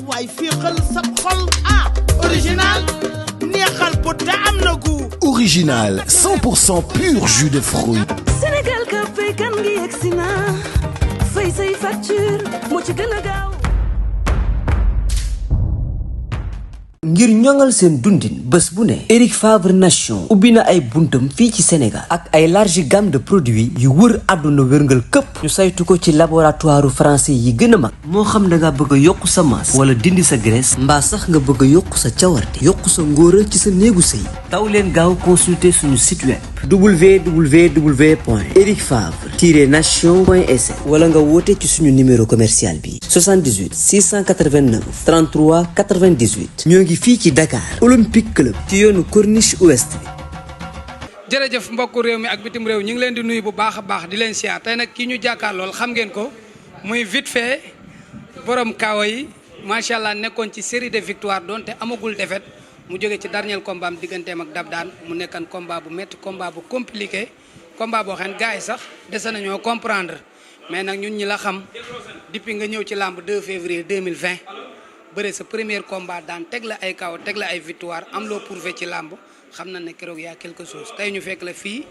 waay féexal sab xol ah original neexal bu te am na gu original 100% pur jus de fruits. Sénégal ka fay kan ngi yegsi na fay say facture moo ci gën a gaaw. ngir ñoŋal seen dundin bés bu ne Eric Favre Nation ubbi na ay buntam fii ci Sénégal ak ay large gamme de produits yu wër àdduna wërngal këpp ñu saytu ko ci laboratoire français yi gën a mag moo xam da nga bëgg a yokk sa masse wala dindi sa graisse mbaa sax nga bëgg a yokk sa cawarte yokk sa ngóora ci sa néegu sëy daw leen gaaw consulter suñu site web www.ericfavre-nation.sn wala nga woote ci suñu numéro commercial bi 78 689 33 98 ñoo ngi fii ci Dakar Olympique Club ci yoonu Corniche Ouest bi. jërëjëf mbokku réew mi ak bitim réew ñu ngi leen di nuyu bu baax a baax di leen siyaar tey nag kii ñu jàkkaar lool xam ngeen ko muy vite fait borom kaawa yi macha allah nekkoon ci série de victoire donte amagul défaite mu jóge ci dernier combat am digganteem ak Dab Daan mu nekkan combat bu métti combat bu compliqué combat boo xam ne gars yi sax dese nañoo comprendre mais nag ñun ñi la xam depuis nga ñëw ci làmb 2 février 2020 bëre sa premier combat daan teg la ay kaw teg la ay victoire am loo prouvé ci làmb xam na ne keroog yaa quelque chose tey ñu fekk la fii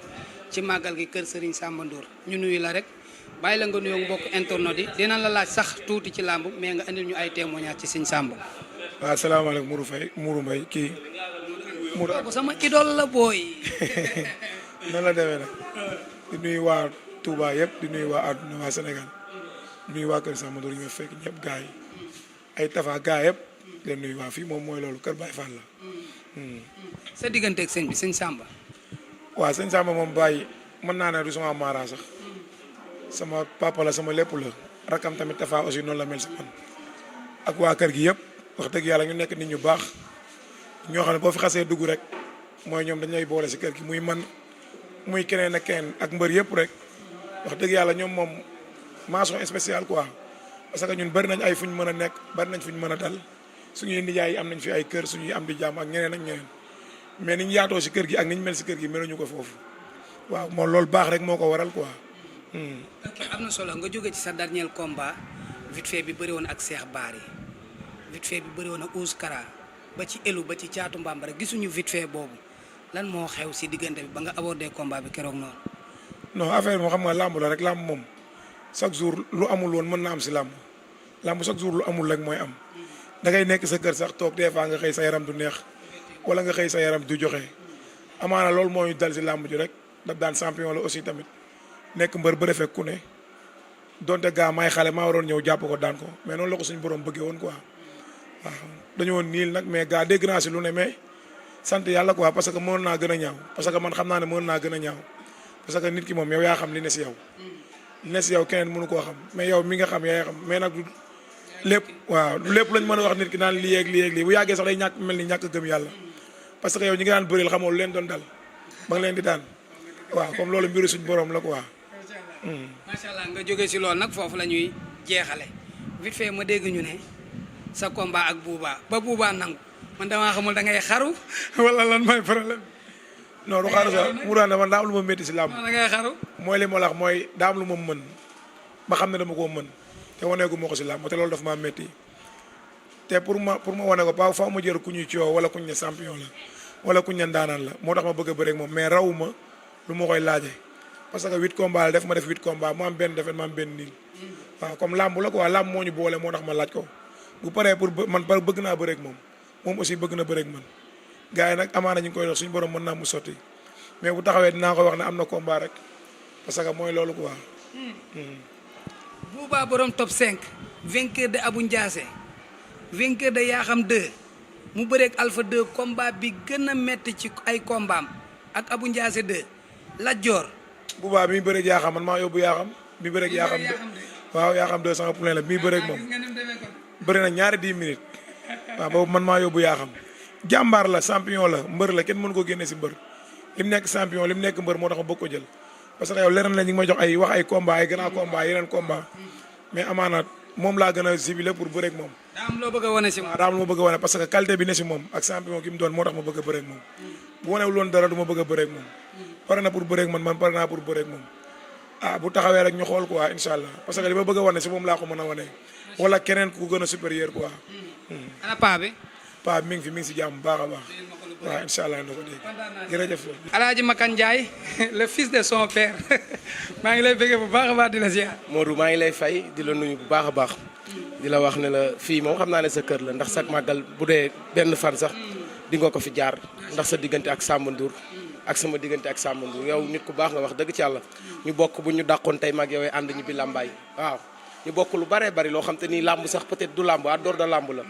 ci màggal gi kër Serigne Samba Ndour ñu nuyu la rek bàyyi la nga nuyoo mbokk internet yi dina la laaj sax tuuti ci làmb mais nga andil ñu ay témoignage ci Serigne Samba. waaw salaamaaleykum Mourou Mbaye kii. Mourou sama idole la booy. noonu la demee nag di nuyu waa Touba yëpp di nuyu waa àdduna waa Sénégal di nuyu waa kër Samba Ndour ñu fekk ñëpp gars yi ay tafa gars yëpp leen nuyu waa fii moom mooy loolu kër Baye Fall la. sa digganteeg sëñ bi sëñ Samba. waaw sëñ Samba moom Baye mën naa ne du sama maara sax sama papa la sama lépp la rakam tamit tafa aussi noonu la mel si man ak waa kër gi yëpp wax dëgg yàlla ñu nekk nit ñu baax ñoo xam ne boo fi xasee dugg rek mooy ñoom dañuy boole si kër gi muy man muy keneen ak keneen ak mbër yëpp rek wax dëgg yàlla ñoom moom mention spéciale quoi parce que ñun bari nañ ay fu ñu mën a nekk bari nañ fu ñu mën a dal suñuy nijaay yi am nañ fi ay kër suñuy am di jàmm ak ñeneen ak ñeneen mais niñ yaatoo si kër gi ak niñ mel si kër gi meluñu ko foofu waaw moom loolu baax rek moo ko waral quoi. ok am na solo nga jóge ci sa dernier combat vite fait bi bëri woon ak Cheikh Bary vite fait bi bëri woon ak Ousse Kara ba ci elu ba ci caatu mbambara gisuñu vite fait boobu lan moo xew si diggante bi ba nga abordé combat bi keroog noonu. non affaire bi moo xam nga làmb la rek làmb moom chaque jour lu amul woon mën na am si làmb chaque jour lu amul rek mooy am da ngay nekk sa kër sax toog des fois nga xëy sa yaram du neex wala nga xëy sa yaram du joxe amaana loolu moo ñu dal si làmb ji rek Dab Daan champion la aussi tamit nekk mbër ba defee ku ne donte gaa may xale maa waroon ñëw jàpp ko daan ko mais noonu la ko suñu borom bëggee woon quoi waaw dañu woon niil nag mais gaa dégg naa si lu ne mais sant yàlla quoi parce que mën naa gën a ñaaw parce que man xam naa ne mën naa gën a ñaaw parce que nit ki moom yow yaa xam li ne si yow li ne si yow keneen mënu koo xam mais yow mi nga xam yaa xam mais nag du lépp waaw du lépp lañ mën a wax nit ki naan lii ak lii ak lii bu yàggee sax day ñàkk mel ni ñàkk gëm yàlla parce que yow ñi nga daan bëreel xamoo lu leen doon dal ba nga leen di daan waaw comme loolu mbiru suñu borom la quoi. macha allah nga jóge si loolu nag foofu la ñuy jeexale vite fait ma dégg ñu ne sa combat ak Bouba ba Bouba nangu man damaa xamul da ngay xaru wala lan mooy problème. non du xaru sax mu daan man daa am lu ma métti si làmb. da ngay xaru. mooy li ma la wax mooy daa am lu ma mën ba xam ne dama koo mën te waneegu ma ko si làmb te loolu dafa maa métti te pour ma wane ko faaw ma jël ku ñuy coow wala kuñ ne champion la wala kuñ ne ndaanaan la moo tax ma bëgg a bëre ak moom mais rawu ma lu ma koy laaje parce que 8 combats la def ma def 8 combats mu am benn defet ma am benn niil waaw comme làmb la quoi làmb moo ñu boole moo tax ma laaj ko bu paree pour man bëgg naa bëre ak moom aussi bëgg na bëre ak man gars yi nag amaana ñu ngi koy dox suñu borom mën naa mu sotti mais bu taxawee dinaa ko wax ne am na combat rek parce que mooy loolu quoi. Bouba borom top 5 vainqueur de Abou Ndiassé vainqueur de Yaxam 2 mu bëreeg Alpha 2 combat bi gën a metti ci ay combat ak Abou Ndiassé 2 Lat Dior. Bouba bi muy bëreeg Yaxam man maa yóbbu Yaxam bi bëreeg Yaxam 2 waaw Yaxam 2 sama poulain la bi muy bëreeg moom bëri na ñaari 10 minutes waaw boobu man maa yóbbu Yaxam jàmbaar la champion la mbër la kenn mënu ko génne si mbër li mu nekk champion li mu nekk mbër moo tax ma bëgg ko jël parce que yow leer na ñu ngi may jox ay wax ay combat ay grand combat yeneen combat mais amaana moom laa gën a ciblé pour bëreeg moom. daa am loo bëgg a wane si moom. daa am lu ma bëgg a wane parce que qualité bi ne si moom ak champion gi mu doon moo tax ma bëgg a bëreeg moom bu wanewul woon dara du ma bëgg a bëreeg moom pare na pour bëreeg man pare naa pour bëreeg moom bu taxawee rek ñu xool quoi incha allah parce que li ma bëgg a wane si moom laa ko mën a wane wala keneen ku gën a supérieur quoi. ana paa bi. paa mi ngi fi mi ngi si jàmm bu baax a baax. waaw incha allah na ko dégg jërëjëf. Alaaji Makan Ndiaye le fils de son père maa ngi lay bëggee bu baax a baax di la ziar. Modou maa ngi lay fay di la nuyu bu baax a baax di la wax ne la fii moom xam naa ne sa kër la ndax sax màggal bu dee benn fan sax di nga ko fi jaar ndax sa diggante ak Samba Ndour ak sama diggante ak Samba Ndour yow nit ku baax nga wax dëgg ci yàlla ñu bokk bu ñu dàqoon tey mag yow ànd ñu bi làmbaay waaw ñu bokk lu baree bari loo xam te ni làmb sax peut-être du làmb à door de làmb la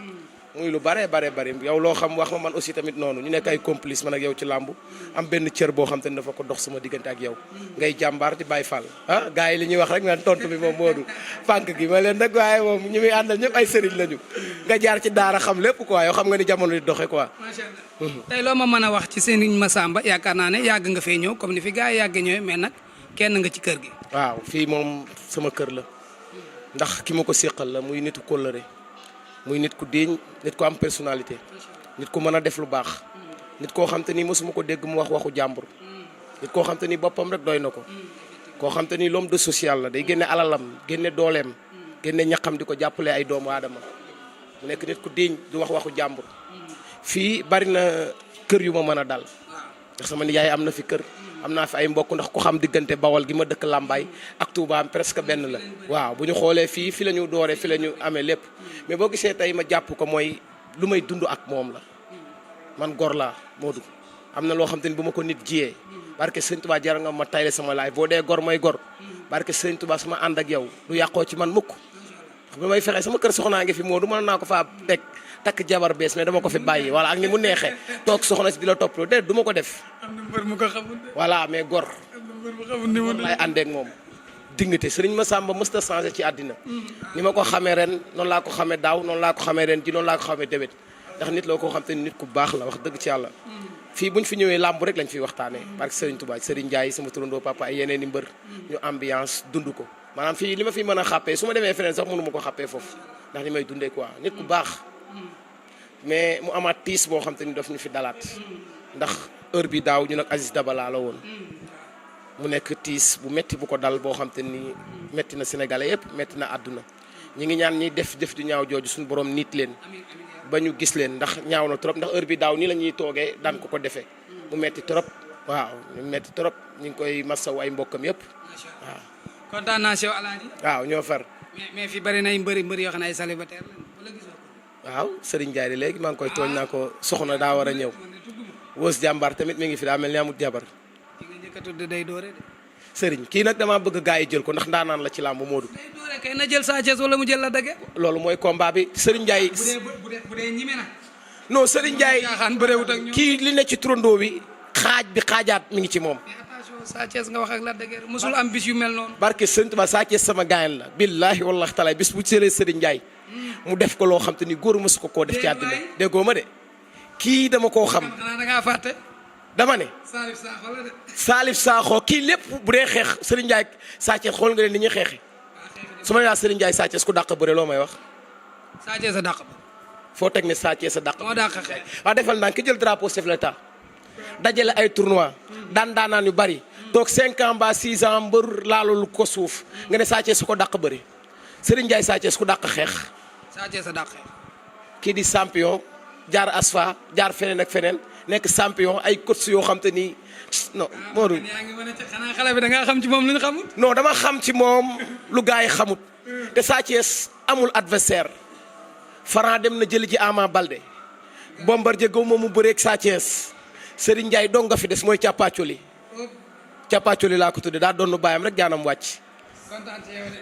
muy lu baree bari yow loo xam wax ma man aussi tamit noonu ñu nekk ay complice man ak yow ci làmb am benn cër boo xam te ni dafa ko dox sama diggante ak yow ngay jàmbaar di bàyyi fall ah gars yi li ñuy wax rek naan tontu bi moom Modou fànk gi ma leen nag waaye moom ñi muy àndal ñëpp ay sëriñ lañu nga jaar ci daara xam lépp quoi yow xam nga ni jamono di doxe quoi. macha allah tey loo ma mën a wax ci Serigne Massamba yaakaar naa ne yàgg nga fee ñëw comme ni fi gars yi yàgg ñëwee mais nag kenn nga ci kër gi. waaw fii moom sama kër la ndax ki ma ko séqal la muy nitu kóllëre muy nit ku diiñ nit ku am personnalité nit ku mën a def lu baax nit koo xam te ni mosuma ko dégg mu wax waxu jàmbur nit koo xam te ni boppam rek doy na ko koo xam te ni l'homme de social la day génne alalam génne dooleem génne ñaqam di ko jàppale ay doomu aadama mu nekk nit ku diiñ du wax waxu jàmbur fii bari na kër yu ma mën a dal ndax sama nijaay am na fi kër am naa fi ay mbokk ndax ku xam diggante Bawol gi ma dëkk Lambaay ak Touba presque benn la waaw bu ñu xoolee fii la ñu dooree fi la ñu amee lépp mais boo gisee tey ma jàpp ko mooy lu may dund ak moom la man gor laa Modou am na loo xam te ni bu ma ko nit jiyee barke Sëñ Touba jar nga ma tayle sama laay boo dee gor mooy gor barke Sëñ Touba su ma ànd ak yow du yàqoo ci man mukk ba may fexe sama kër soxnaa ngi fi Modou mën naa ko faa teg takk jabar bees mais dama ko fi bàyyi wala ak ni mu neexee toog soxna si di la toppaloo déedéet du ma ko def. am na mbër mu ko xamul de. voilà mais gor. am na mbër mu xamul ni mu lay àndeek moom. dignité Serigne Massamba mësta changé ci àddina. ni ma ko xamee ren noonu laa ko xamee daaw noonu laa ko xamee ren ji noonu laa ko xamee déwét ndax nit loo ko xam te ni nit ku baax la wax dëgg ci yàlla. fii bu ñu fi ñëwee làmb rek lañ fiy waxtaanee parce que Serigne Touba Serigne Ndiaye sama turandoo papa ay yeneen i mbër ñu ambiance dund ko maanaam fii li ma fi mën a xàppee su ma demee feneen sax mënu ma ko xàppee foofu ndax li may dundee quoi nit ku baax mais mu amaat tiis boo xam te ni daf ñu fi dalaat ndax heure bi daaw ñu nag Aziz Dabala la woon mu nekk tiis bu metti bu ko dal boo xam te ni metti na Sénégalais yëpp metti na àdduna ñi ngi ñaan ñiy def ju ñaaw jooju suñu borom nit leen ba ñu gis leen ndax ñaaw na trop ndax heure bi daaw nii la ñuy toogee daan ko defee mu metti trop waaw mu metti trop ñu ngi koy masaw ay mbokkam yëpp waaw. kontaan naa si yow Alaaji. waaw ñoo far. mais fi bari nay mbëri yoo xam ne ay célibataire la wala gisoo ko. waaw Serigne Ndiaye de léegi maa ngi koy tooñ naa ko soxna daa war a ñëw wës jàmbaar tamit mi ngi fi daa mel ni amut jabar. ki nga njëkk a tudd day doore de. Serigne kii nag damaa bëgg gaa yi jël ko ndax ndaanaan la ci làmb Modou. day doore kay na jël Sa Thiès wala mu jël la dagge. loolu mooy combat bi Serigne Ndiaye. bu dee ñime na. non Serigne Ndiaye caaxaan bëreewut ak ñoom. kii li ne ci turandoo bi xaaj bi xaajaat mi ngi ci moom. mais attention Sa Thiès nga wax ak la dagge musul am bis yu mel noonu. barke Serigne Touba Sa Thiès sama gaayan la billahi wallahi taala bis bu sëlee Serigne Ndiaye mu def ko loo xam te ni góor mësu ko koo def ci àddina déggoo ma de kii dama koo xam xanaa da ngaa fàtte. dama ne Salif Sakho la de. Salif Sakho kii lépp bu dee xeex Serigne Ndiaye Sa Thiès xool nga leen ni ñuy xeexi su ma nee Serigne Ndiaye Sa Thiès ku dàq bëre loo may wax Sa Thiès a dàq ba. foo teg ne Sa Thiès a dàq moo dàq xeex. waaw defal naa ki jël drapeau chef de l'État dajale ay tournoi daanaan yu bari toog 5 ans ba 6 ans mbër laalul ko suuf nga ne Sa Thiès su ko dàq bëri Serigne Ndiaye Sa Thiès ku dàq xeex Sa Thiès a dàq xeex. kii di champion jaar asfa jaar feneen ak feneen nekk champion ay coach yoo xam te ni non Modou yaa ngi mën a ci xanaa xale bi da ngaa xam ci moom lu ñu xamul. non dama xam ci moom lu gars yi xamut te Sa Thiès amul adversaire Franc dem na jëli ji Ama Baldé Bombardier gaw moom mu bëreeg Sa Thiès Serigne Ndiaye dong nga fi des mooy càppaacoli càppaacoli laa ko tudde daa doon bàyyam rek jaanam wàcc. kontaan ci yow de.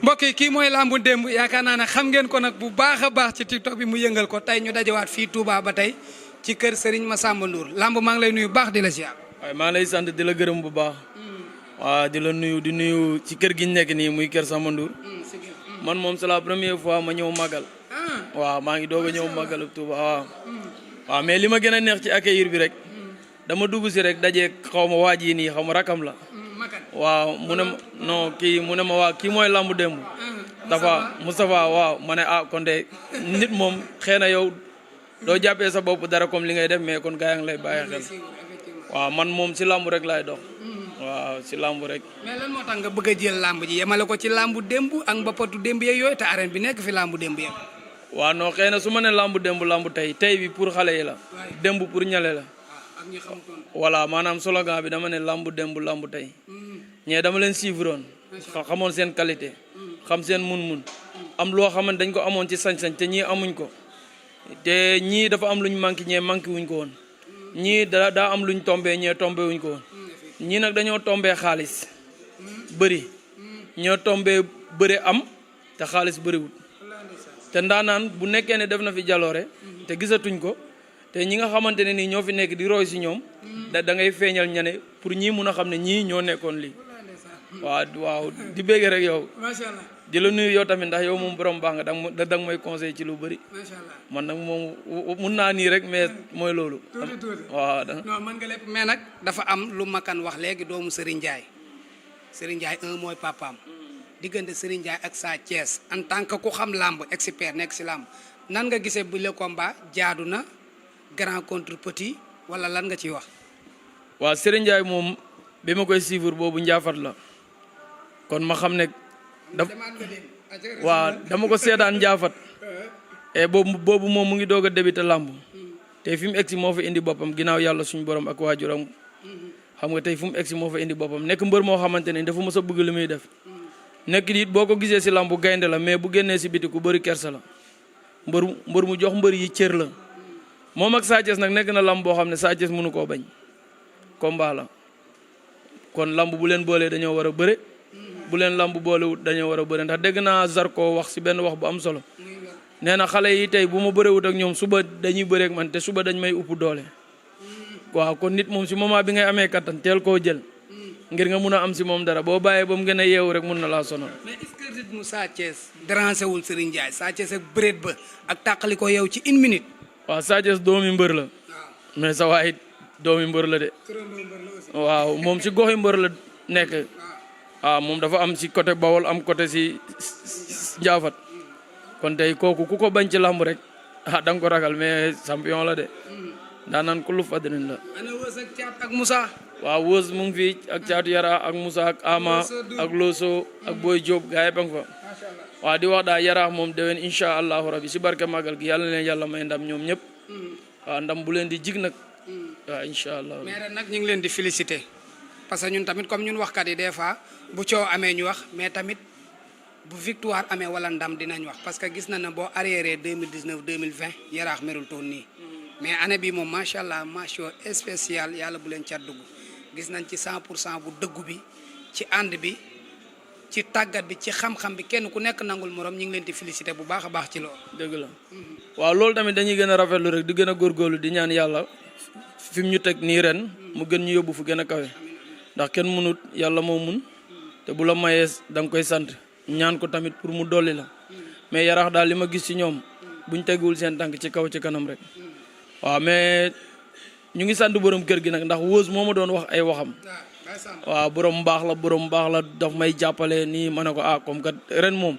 mbokk yi kii mooy lambu démb yaakaar naa ne xam ngeen ko nag bu baax a baax ci TikTok bi mu yëngal ko tey ñu dajewaat fii Touba ba tey ci kër Serigne Massamba Ndour lamb maa ngi lay nuyu baax di la ziar. waaye maa ngi lay sant di la gërëm bu baax. waaw di la nuyu di nuyu ci kër gi ñu nekk nii muy kër Samba Ndour. man moom c'est la première fois ma ñëw màggal. waaw maa ngi doog a ñëw màggal Touba waaw. waaw mais li ma gën a neex ci accueil bi rek dama dugg si rek daje xaw ma waa ji nii xaw ma rakam la. waaw mu ne ma non kii mu ne ma waa kii mooy lambu démb. dafa Moustapha waaw ma ne ah kon de nit moom xëy na yow doo jàppee sa bopp dara comme li ngay def mais kon gaa yi ngi lay bàyyi xel. waaw man moom si lambu rek laay dox. waaw si làmb rek. mais lan moo tax nga bëgg a jël làmb ji yemale ko ci làmbu démb ak mbappatu démb yeeg yooyu te arène bi nekk fi làmbu démb yeeg. waaw non xëy na su ma ne làmb démb làmb tey bi pour xale yi la. démb pour ñale la. ak ñi xamutoon. voilà maanaam slogan bi dama ne làmb démb làmb tey. ñee dama leen suivre woon. xamoon seen qualité. xam seen mun-mun. am loo xamante dañ ko amoon ci sañ-sañ te ñii amuñ ko. te ñii dafa am luñ manqué ñee manqué wuñ ko woon. ñii daa am luñ tombé ñee tombé wuñ ko woon. ñii nag dañoo tombé xaalis. bëri. ñoo tombé bëri am te xaalis bëriwul. te ndaanaan bu nekkee ne def na fi jaloore te gisatuñ ko te ñi nga xamante ne nii ñoo fi nekk di roy si ñoom da ngay feeñal ñane pour ñii mun a xam ne ñii ñoo nekkoon lii waaw di bégge rek yow macha allah di la nuyu yow tamit ndax yow moom borom baax nga danga may conseil ci lu bëri macha allah man nag moom mun naa nii rek mais mooy loolu waaw non mën nga lépp mais nag dafa am lu makan wax léegi doomu Serigne Ndiaye mooy papaam diggante Serigne Ndiaye ak Sa Thiès en tant que ku xam làmb expert nekk si làmb nan nga gisee bu le combat jaadu na grand contre petit wala lan nga ciy wax. waaw Serigne Ndiaye moom bi ma koy suivre boobu njaafat la kon ma xam ne waaw dama ko seetaan njaafat et boobu moom mu ngi doog a débuté làmb te fi mu egsi moo fa indi boppam ginnaaw yàlla suñu borom ak waajuram xam nga tey fu mu egsi moo fa indi boppam nekk mbër moo xamante ne dafa mës a bëgg li muy def. nekk it boo ko gisee si lambu gaynde la mais bu génnee si biti ku bëri kersa la mbër mu jox mbër yi cër la moom ak Sa Thiès nag nekk na lamb boo xam ne Sa Thiès mënu koo bañ combat la kon lamb bu leen boolee dañoo war a bëre bu leen lamb boolewut dañoo war a bëre ndax dégg naa Zarko wax si benn wax bu am solo nee na xale yi tey bu ma bërewut ak ñoom suba dañuy bëreek man te suba dañ may upp doole waaw kon nit moom si moment bi ngay amee kattan teel koo jël ngir nga mun a am si moom dara boo bàyyee ba mu gën a yeewu rek mun na laa sonal. mais est-ce que rythme Sa Thiès dérangé wul Serigne Ndiaye Sa Thiès ak bëreet ba ak tàqali ko yow ci 1 minute. waaw Sa Thiès doomi mbër la. mais sa waay doomi mbër la de. waaw moom si goxi mbër la nekk. waaw moom dafa am si côté Bawol am côté si Njaafat kon tey kooku ku ko bañ ci lamb rek da nga ko ragal mais champion la de. daa naan ku lu fadrin la. ana Wës ak Thiat ak Moussa. waaw Wës mu ngi fi ak Caatu Yara ak Moussa ak Ama ak Loso ak Boy Diop gaa yi fa waaw di wax daal Yaraax moom déwén incha allahu rabi si barke màggal gi yàlla na leen yàlla may ndam ñoom ñëpp waaw ndam bu leen di jig nag waaw incha allah. mais ren nag ñu ngi leen di féliciter parce que ñun tamit comme ñun waxkat yi des fois bu coow amee ñu wax mais tamit bu victoire amee wala ndam dinañ wax parce que gis na ne boo arriéré 2019 2020 Yaraax merul toon nii mais année bi moom macha allah mention spéciale yàlla bu leen ca dugg. gis nañ ci 100% bu dëggu bi ci ànd bi ci tàggat bi ci xam-xam bi kenn ku nekk nangul morom ñu ngi leen di féliciter bu baax a baax ci loolu. dëgg la waaw loolu tamit dañuy gën a rafetlu rek di gën a góorgóorlu di ñaan yàlla fi mu ñu teg nii ren mu gën ñu yóbbu fu gën a kawe ndax kenn mënut yàlla moo mun te bu la mayee da nga koy sant ñaan ko tamit pour mu dolli la mais Yaraax daal li ma gis ci ñoom buñ teguwul seen tànk ci kaw ci kanam rek waaw mais. ñu ngi sant borom kër gi nag ndax Wës moo ma doon wax ay waxam waaw borom baax la daf may jàppale nii ma ne ko comme kat ren moom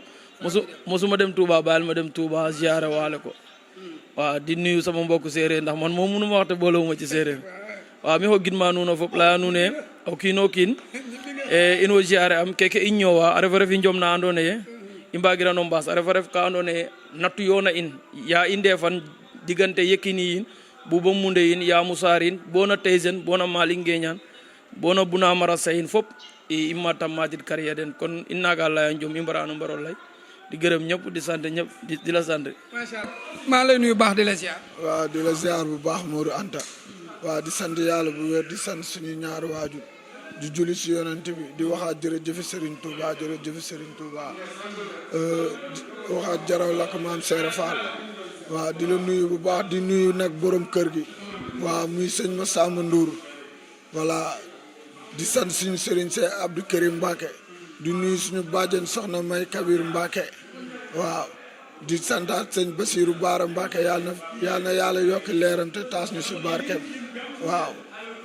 mosuma dem Touba baal ma dem Touba ziare waale ko waaw di nuyu sama mbokku séeréer ndax man moom mënu ma wax te boolewuma ci séeréer waaw mi ho gidma nuuna fop laya nuune o kiino kiin in wo ziare am keke i ñoowa a refa ref i njom na andoona yee i mbagirano mbaas a refa ref ka andoona yee nattu yoona in ya i ndefan diggante Yekini yin Buba Munde yin Ya Musarin bona Taysen bona Mali Ngeñan bona Buna Mara Sayin fop i imata majid kariya den kon innaga laya njom i mbarano mbaro lay di gërëm ñëpp di sant ñëpp di la sant. macha allah maa lay nuyu baax di la ziar. waaw di la ziar bu baax Modou Anta waaw di sant yàlla bu wér di sant suñu ñaari waajur di julli si yonent bi di waxaat jërëjëf Serigne Touba jërëjëf Serigne Touba di waxaat jaraw lakk maam Seere Fall waaw di la nuyu bu baax di nuyu nag borom kër gi waaw muy sëñ Massamba Ndour voilà di sant suñu Serigne Cheikh Abdou Karim Mbacke di nuyu suñu bàjjen soxna May Kabir Mbacke waaw di santaat sëñ Bassirou Baara Mbacke yàlla na yàlla yokk leeram te taas ñu si barkeem waaw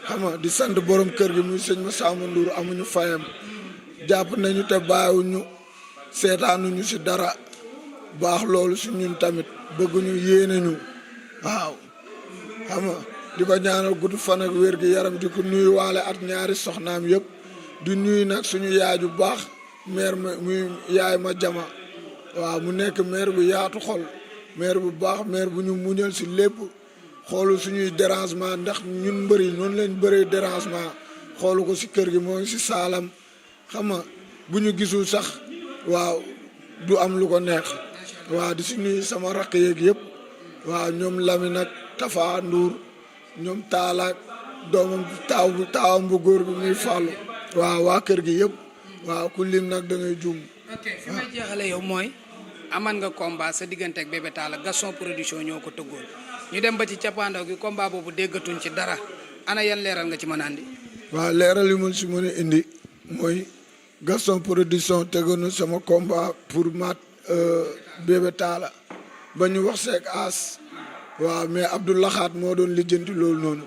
xam nga di sant borom kër gi muy sëñ Massamba Ndour amuñu fayam jàpp nañu te bàyyiwuñu seetaanuñu si dara baax loolu si ñun tamit bëgguñu yéene ñu waaw xam nga di ko ñaanal gudd fan ak wér gi yaram di ko nuyu waale at ñaari soxnaam yëpp di nuyu nag suñu yaay bu baax maire muy yaay ma jama waaw mu nekk maire bu yaatu xol maire bu baax maire bu ñu muñal si lépp xoolu suñuy dérangement ndax ñun mbëri noonu lañ bëree dérangement xoolu ko si kër gi moo ngi si saalam xam nga bu ñu gisul sax waaw du am lu ko neex waaw di si nuyu sama rakk yeeg yëpp waaw ñoom Lamine ak Tafa Ndour ñoom taalaak doomam taawam bu góor bi muy fàllu waaw waa kër gi yëpp waaw ku lim nag da ngay juum. ok fi may jeexale yow mooy aman nga combat sa diggante ak Bébé Talla Gaston Production ñoo ko tëggoon ñu dem ba ci cappaandaw gi combat boobu déggatuñ ci dara ana yan leeral nga ci mën a andi. waaw leeral yi ma si mën a indi mooy Gaston Production tegoon na sama combat pour mat Bébé Talla ba ñu wax seeg aas waaw mais Abdoulaxaat moo doon lijjanti loolu noonu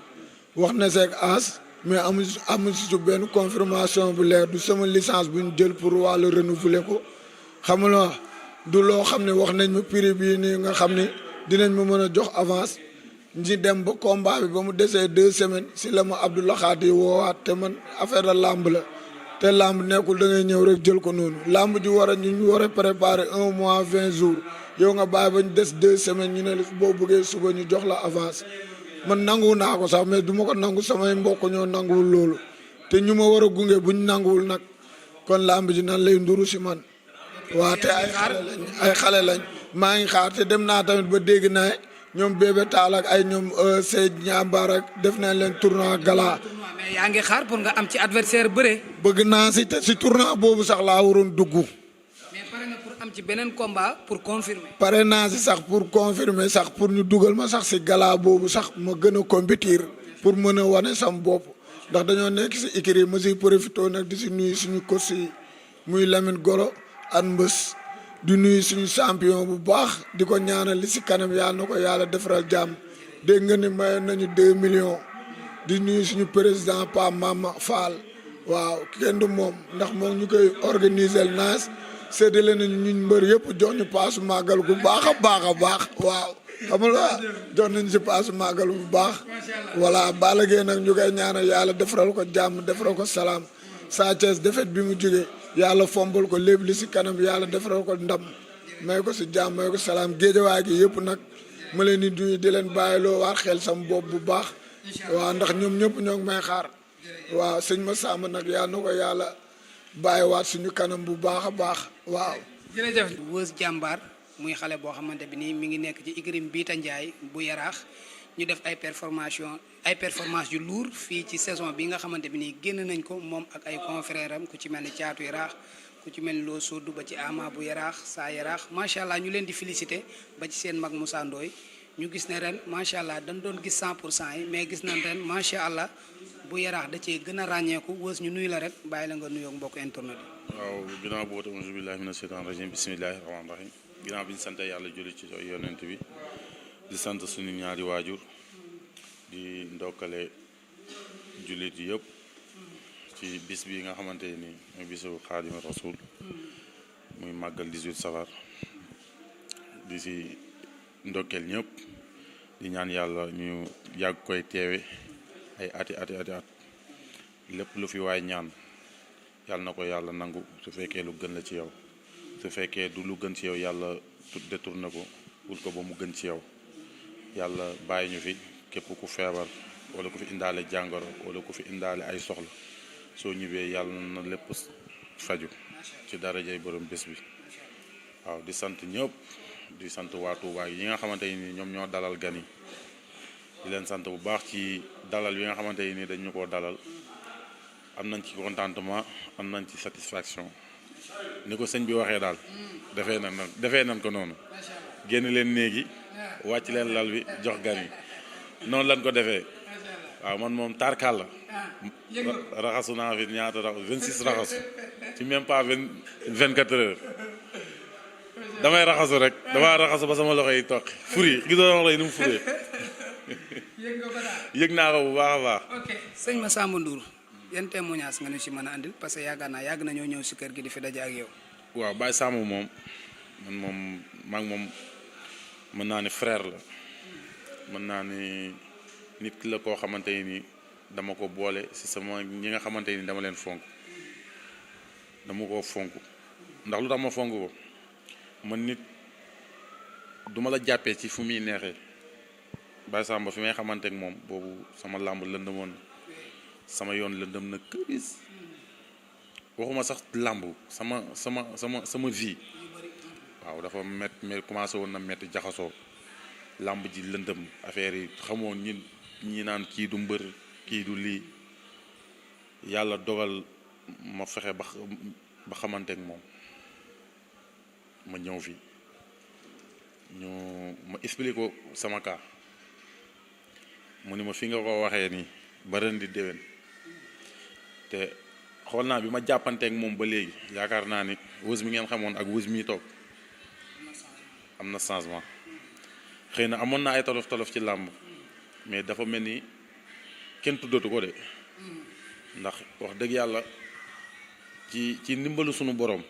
wax na seeg aas mais amul si benn confirmation bu leer du sama licence bu ñu jël pour wàllu renouveler ko xam nga du loo xam ne wax nañ ma prix bii nii nga xam ne dinañ ma mën a jox avance ñi dem ba combat bi ba mu desee 2 semaines si la ma Abdoulaxaat yi woowaat te man affaire de làmb la te làmb nekkul da ngay ñëw rek jël ko noonu làmb ji war a ñu war a préparer 1 mois 20 jours yow nga bàyyi ba ñu des 2 semaines ñu ne la boo bëggee suba ñu jox la avance man nangu naa ko sax mais du ma ko nangu samay mbokk ñoo nanguwul loolu te ñu ma war a gunge buñ nanguwul nag kon làmb ji nan lay nduru si man waa te ay xale lañ maa ngi xaar te dem naa tamit ba dégg naa ñoom Bébé Talla ak ay ñoom Seydou Ñambar ak def nañ leen tournoi gala. mais yaa ngi xaar pour nga am ci adversaire bëre. bëgg naa si te si tournoi boobu sax laa waroon dugg. mais pare na pour am ci beneen combat pour confirmer. pare naa si sax pour confirmer sax pour ñu dugal ma sax si gala boobu sax ma gën a compétir pour mën a wane sam bopp ndax dañoo nekk si écurie ma siy profité nag di si nuyu suñu coach yi muy Lamine Golo ak Mbës di nuyu suñu champion bu baax di ko ñaanal li si kanam yàlla na ko yàlla defaral jàmm dégg nga ni mayoon nañu 2 millions di nuyu suñu président Pa Mama Fall waaw kenn du moom ndax moom ñu koy organiser naas séddale nañu ñun mbër yëpp jox ñu paasu màggal gu baax a baax waaw xam nga jox nañu si paasu màggal bu baax voilà Balla Gaye nag ñu koy ñaanal yàlla defaral ko jàmm defaral ko salaam Sa Thiès defet bi mu jógee yàlla fombal ko lépp li si kanam yàlla defaral ko ndam may ko si jàmm may ko salaam géejawaay gi yëpp nag ma leen di nuyu di leen bàyyiloo waar xel sam bopp bu baax waaw ndax ñoom ñëpp ñoo ngi may xaar waaw sëñ ma sàmm nag yàlla na ko yàlla bàyyiwaat suñu kanam bu baax a baax waaw. jërëjëf Weuz jàmbaar muy xale boo xamante bi nii mi ngi nekk ci écurie Biita Njaay bu Yaraax ñu def ay performance yu lourd fii ci saison bi nga xamante bi nii génn nañ ko moom ak ay confrères am ku ci mel ni Caatu Yaraax ku ci mel ni Loo Soodu ba ci Ama bu Yaraax Saa Yaraax macha allah ñu leen di féliciter ba ci seen mag Moussa Ndoye ñu gis ne ren macha allah dañ doon gis 100% yi mais gis nañ ren macha allah bu Yaraax da cee gën a ràññeeku Weuz ñu nuyu la rek bàyyi la nga nuyoo mbokk internet yi. waaw ginnaaw boobu auzu billaahi mina sheytaani rajiim bismillaahi rahmaani rahiim ginnaaw bi ñu sant yàlla julli ci yonent bi di sant suñu ñaari waajur di ndokkale jullit yi yëpp ci bis bi nga xamante ni mooy bisu Xaadimu Rasuul muy màggal 18 safar di si ndokkeel ñëpp di ñaan yàlla ñu yàgg koy teewe ay ati at lépp lu fi waay ñaan yàlla na ko yàlla nangu su fekkee lu gën la ci yow su fekkee du lu gën ci yow yàlla détourné ko wut ko ba mu gën ci yow yàlla bàyyi ñu fi képp ku feebar wala ku fi indaale jàngoro wala ku fi indaale ay soxla soo ñibbee yàlla na lépp faju ci darajay borom bés bi waaw di sant ñëpp di sant waa Touba yi nga xamante ni ñoom ñoo dalal gan yi di leen sant bu baax ci dalal yi nga xamante ni dañ ñu koo dalal am nañ ci contentement am nañ ci satisfaction ni ko sëñ bi waxee daal defee nañ ko noonu génn leen néegi wàcc leen lal bi jox gan yi noonu lañ ko defee waaw man moom tarkal la raxasu naa fi ñaata raxasu 26 raxasu ci même pas 24 heures damay raxasu rek damaa raxasu ba sama loxo yi toq furi gisoo loxo yi ni mu furee yëg naa ko bu baax a baax. ok sëñ Massamba Ndour yan témoignage nga ñu si mën a andil parce que yaakaar naa yàgg nañoo ñëw si kër gi di fi daje ak yow. waaw Baye Samb moom man moom maa ngi moom mën naa ni frère la mën naa ni nit ki la koo xamante ni dama ko boole si sama ñi nga xamante ni dama leen fonk dama ko fonk ndax lu tax ma fonk ko man nit duma la jàppee ci fu muy neexee Baye Samba fi may xamante ak moom boobu sama làmb lëndëmoon sama yoon lëndëm na këris waxuma sax làmb sama vie waaw dafa met commencé woon na metti jaxasoo làmb ji lëndëm affaire yi xamoon ñi naan kii du mbër kii du lii yàlla dogal ma fexe ba xamante ak moom ma ñëw fi ma expliqué ko sama cas mu ni ma fi nga ko waxee nii ba ren di déwén te xool naa bi ma jàppanteek moom ba léegi yaakaar naa ni Weuz mi ngeen xamoon ak Weuz mi toog am na changement xëy na amoon na ay tolof ci làmb mais dafa mel ni kenn tuddatu ko de ndax wax dëgg yàlla ci ndimbalu sunu borom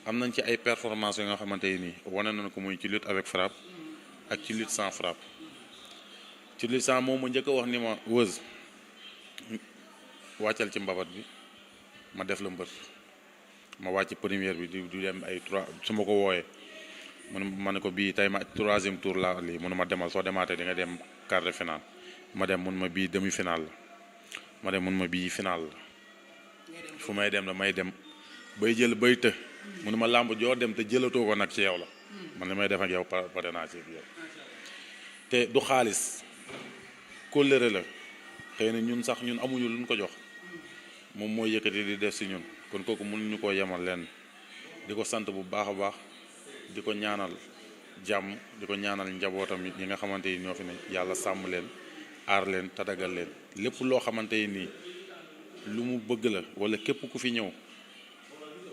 am nañ ci ay performances yi nga xamante nii wane nañ ko muy ci lutte avec frappe ak ci lutte sans frappe ci lutte sans moom ma njëkk a wax ni ma Weuz wàccal ci mbabat bi ma def la mbër ma wàcc première bi di dem ay 3 su ma ko wooyee ma ne ko bii tey ma 3e tour la lii mënu ma demal soo demaatee di nga dem quart de finale ma dem mun ma bii demi finale la ma dem mun ma bii finale la fu may dem damay dem bay jël bay të mënu ma làmb joo dem te jëlatoo ko nag ci yow la man li may def ak yow pare naa ci yow te du xaalis kóllëre la xëy na ñun sax ñun amuñu luñ ko jox moom mooy yëkkati di def si ñun kon kooku mënuñu koo yemal leen di ko sant bu baax a baax di ko ñaanal jàmm di ko ñaanal njabootam yi nga xamante ni ñoo fi ne yàlla sàmm leen aar leen tadagal leen lépp loo xamante ni lu mu bëgg la wala képp ku fi ñëw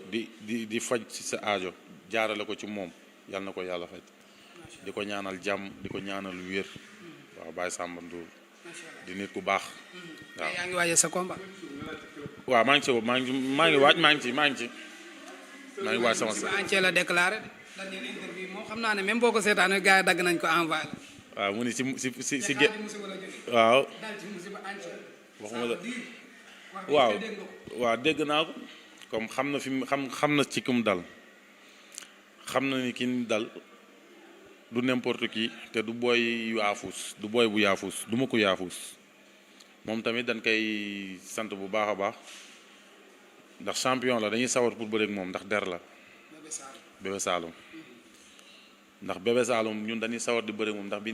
di faj ci sa aajo jaarale ko ci moom yàlla na ko yàlla faj di ko ñaanal jàmm di ko ñaanal wér waaw Baye Samba Ndour di nit ku baax. waaw yaa ngi waajal sa combat. waaw maa ngi waaj sama. entier la déclaré dañ leen interview moom xam naa ne même boo ko seetaanee gars yi dagg nañ ko envoyé. waaw mu ni si gé waaw waxuma la waaw dégg naa ko comme xam na fi xam na ci kum dal xam na ni ki dal du n'importe qui te du booy yaafus du booy bu yaafus du ma ko yaafus moom tamit dañ koy sant bu baax a baax ndax champion la dañuy sawar pour bëre ak moom ndax der la Bébé Saloum ndax Bébé Saloum ñun dañuy sawar di bëre ak moom ndax bi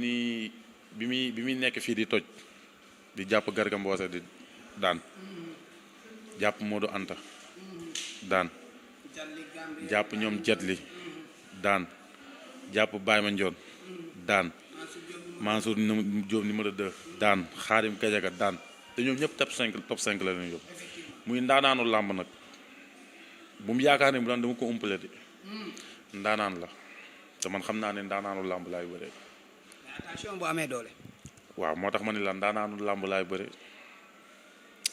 muy nekk fii di toj di jàpp Garga Mbossé di daan jàpp Modou Anta daan jàpp ñoom Jetli daan jàpp Baye Mandione daan Mansour Diop numéro 2 daan Xaadim Kajaga daan te ñoom ñëpp top 5 la leen yóbbu muy ndaanaanu làmb nag bu mu yaakaar ne bu daan dama ko umpale de ndaanaan la te man xam naa ne ndaanaanu làmb laay bëre. attention bu amee doole. waaw moo tax ma ne la ndaanaanu làmb laay bëre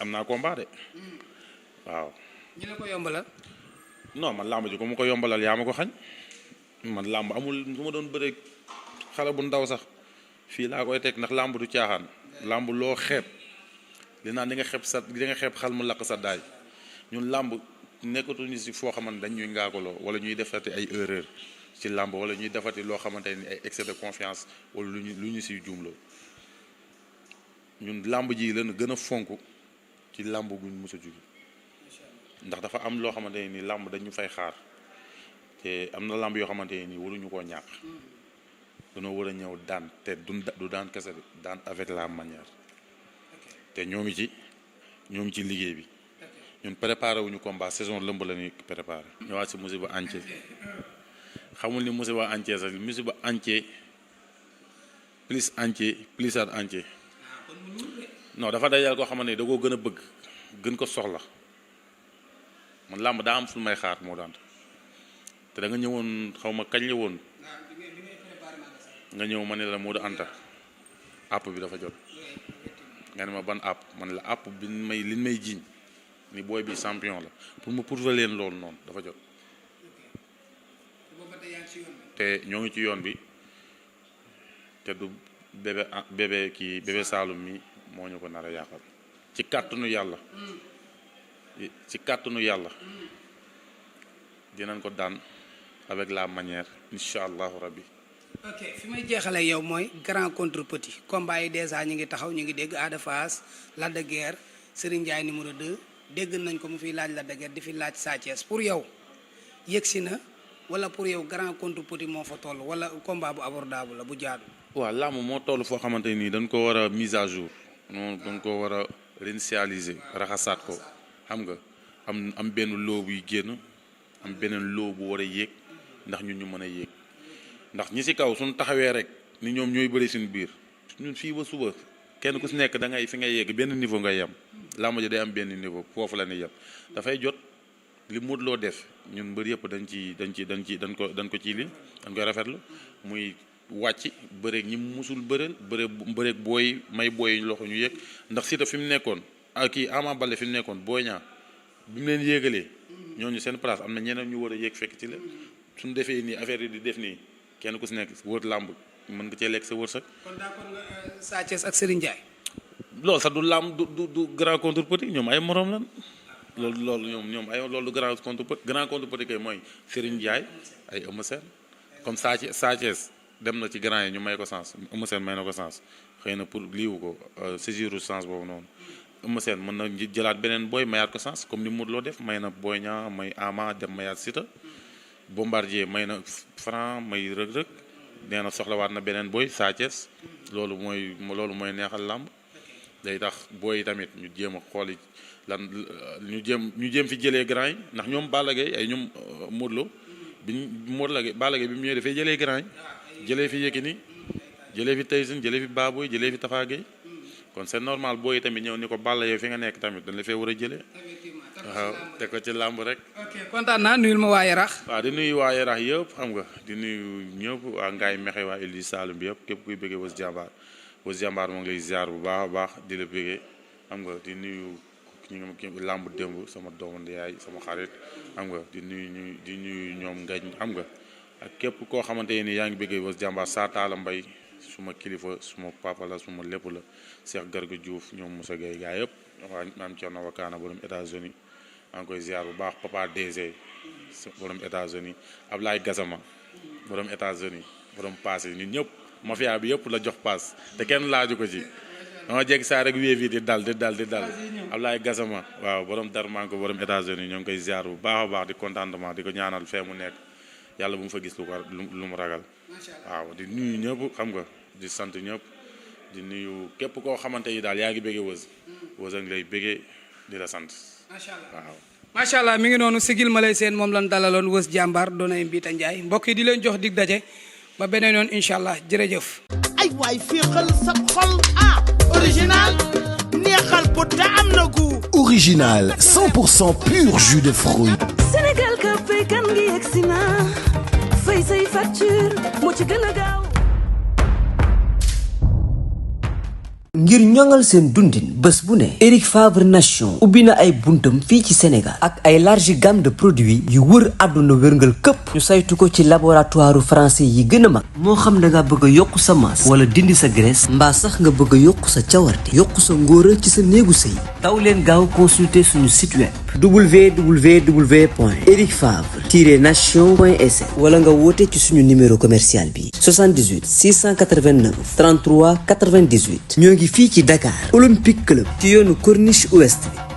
am naa combat de waaw. ñu la ko yombalal. non man làmb ji ko mu ko yombalal yaa ma ko xañ man làmb amul su ma doon bëre xale bu ndaw sax fii laa koy teg ndax làmb du caaxaan làmb loo xeeb li naan di nga xeeb xal mu lakk sa daay ñun làmb nekkatuñu si foo xamante dañ ñuy ngaakaloo wala ñuy defati ay erreur ci làmb wala ñuy defati loo xamante ni ay excès de confiance wala lu ñu siy juumloo ñun làmb ji leen gën a fonk ci làmb guñ mës a jóge ndax dafa am loo xamante ne ni làmb dañu fay xaar te am na làmb yoo xamante ne nii waruñu koo ñàkk dañoo war a ñëw daan te du daan kese daan avec la manière te ñoo ngi ci liggéey bi ñun préparé wuñu combat saison lëmb la ñuy préparé. ñëwaat si musiba entier xamul ni musiba entier sax musiba entier plus entier plus at entier non dafa dajal koo xamante ne da koo gën a bëgg gën ko soxla man làmb daa am fu may xaar moo daan te da nga ñëwoon xaw ma kañ la woon nga ñëw ma ne la Modou Anta àpp bi dafa jot nga ne ma ban àpp man la àpp bi li may jiiñ ni booy bi champion la pour ma prouver leen loolu noonu dafa jot te ñoo ngi ci yoon bi te du bébé Saloum mi moo ñu ko nar a yàqal ci kàttanu yàlla dinañ ko daan avec la manière incha allahu rabbi. ok fi may jeexalee yow mooy grand contre petit combat yi dèjà ñu ngi taxaw ñu ngi dégg Ada Fass Lac de Guiers Serigne Ndiaye numéro 2 dégg nañ ko mu fiy laaj Lac de Guiers di fi laaj Sa Thiès pour yow yëgsi na wala pour yow grand contre petit moo fa toll wala combat bu abordable la bu jaadu. waaw làmb moo toll foo xamante nii dañ ko war a mise à jour noonu dañ ko war a réinitialiser raxasaat ko xam nga am benn loo buy génn am beneen loo bu war a yéeg ndax ñun ñu mën a yéeg ndax ñi ci kaw suñu taxawee rek ni ñoom ñooy bëri suñu biir ñun fii ba suba kenn ku ci nekk da ngay fi ngay yéeg benn niveau ngay yem làmb ji day am benn niveau foofu la ñuy yem dafay jot li Modou Lo def ñun mbër yëpp dañ ko ci li dañ koy rafetlu muy wàcc bëreeg ñi musul bëreeg booy may booy loxo ñu yéeg ndax Siteu fi mu nekkoon ak kii Ama Baldé fi mu nekkoon Boy Niang bi mu leen yéegalee ñooñu seen place am na ñeneen ñu war a yéeg fekk ci la suñu defee nii affaire yi di def nii kenn ku si nekk wër làmb mën nga cee lekk sa wërsëg. kon d'accord nga Sa Thiès ak Serigne Ndiaye. loolu sax du làmb du grand contre petit ñoom ay morom lan loolu ñoom ay loolu du grand contre petit kay mooy Serigne Ndiaye ay Eumeu Sène comme Sa Thiès dem na ci grand yi ñu may ko sens Eumeu Sène may na ko sens xëy na pour liiwu ko saisiru sens boobu noonu Eumeu Sène mën na jëlaat beneen booy mayaat ko sens comme ni Modou Lo def may na Boy Niang may Ama dem mayaat Siteu Bombardier may na Franc may Reug Reug nee na soxlawaat na beneen booy Sa Thiès loolu mooy neexal làmb day tax booy yi tamit ñu jéem a xooli lan ñu jéem fi jëlee grand yi ndax ñoom Balla Gaye ay ñoom Modou Lo Balla Gaye bi mu ñëwee dafay jëlee grand yi jëlee fi Yékini jëlee fi Tyson jëlee fi Baboy jëlee fi Tafa Gueye kon c'est normal booy yi tamit ñëw ni ko Balla yow fi nga nekk tamit dañ la fee war a jëlee waaw te ko ci làmb rek. ok kontaan naa nuyul ma waa Yarax. waaw di nuyu waa Yarax yëpp xam nga di nuyu ñëpp waa Ngaye Mexe waa Île du Saloum bi yëpp képp kuy bëggee Weuz Diambar moo ngi lay ziar bu baax a baax di la bëggee xam nga di nuyu ñu làmb démb sama doomu yaay sama xarit xam nga di nuyu ñoom ngañ xam nga ak képp koo xamante ni yaa ngi bëggee Weuz Diambar Saataala Mbay suma kilifa suma papa la suma lépp la Cheikh Garga Diouf ñoom Moussa Gueye gaa yëpp waa maam Thierno Wakana borom États-Unis maa ngi koy ziar bu baax papa DG borom États-Unis Ablaye Gassama borom États-Unis borom paas yi ñun ñëpp mafia bi yëpp la jox paas te kenn laaju ko ci dama jéggi saa rek wéef yi di dal Ablaye Gassama waaw borom Darmanko borom États-Unis ñoo ngi koy ziar bu baax a baax di contentement di ko ñaanal fee mu nekk yàlla bu mu fa gis lu mu ragal waaw di nuyu ñëpp xam nga di sant ñëpp di nuyu képp koo xamante yi daal yaa ngi bëggee Weuz a ngi lay bëggee di la sant waaw macha allah mi ngi noonu sigil ma lay seen moom lan dalaloon Weuz Diambar doonay Mbita Ndiaye mbokk yi di leen jox dig daje ba beneen yoon incha allah jërëjëf. ay waay fii xel sa xol original neexal bu te am na gu Original 100% pur jus de fruits. Sénégal ka fay kan ngi yegsi na fay say facture moo ci gën a gaaw. ngir ñoŋal seen dundin bés bu ne Eric Favre Nation ubbi na ay buntam fii ci Sénégal ak ay large gamme de produits yu wër àdduna wërngal këpp ñu saytu ko ci laboratoire français yi gën a mag moo xam da nga bëgg a yokk sa masse wala dindi sa graisse mbaa sax nga bëgg a yokk sa cawarte yokk sa ngóora ci sa néegu sëy daw leen gaaw consulter suñu site web www.ericfavre-nation.sn wala nga woote ci suñu numéro commercial bi 78 689 33 98 ñoo ngi fii ci Dakar Olympique Club ci yoonu Corniche Ouest bi